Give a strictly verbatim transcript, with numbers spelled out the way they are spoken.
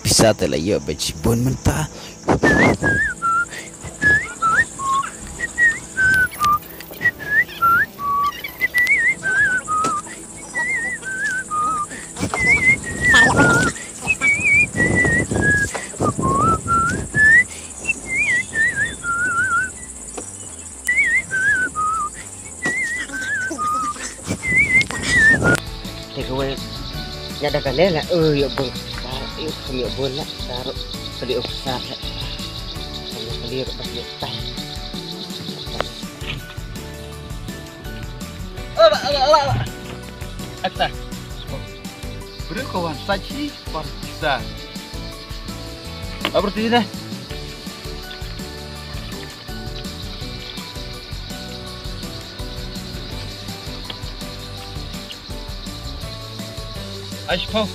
Pisa te la ïoh bad shibun mynta. Te kawei nga da ka lela, eh, ïoh bun. Ïoh kum ïoh bun la, taruh kali officer la. Kali kali ruh bas ïoh tai. Ata. Beri kawan saji par kisa. Apa sih dah? Aish, pau.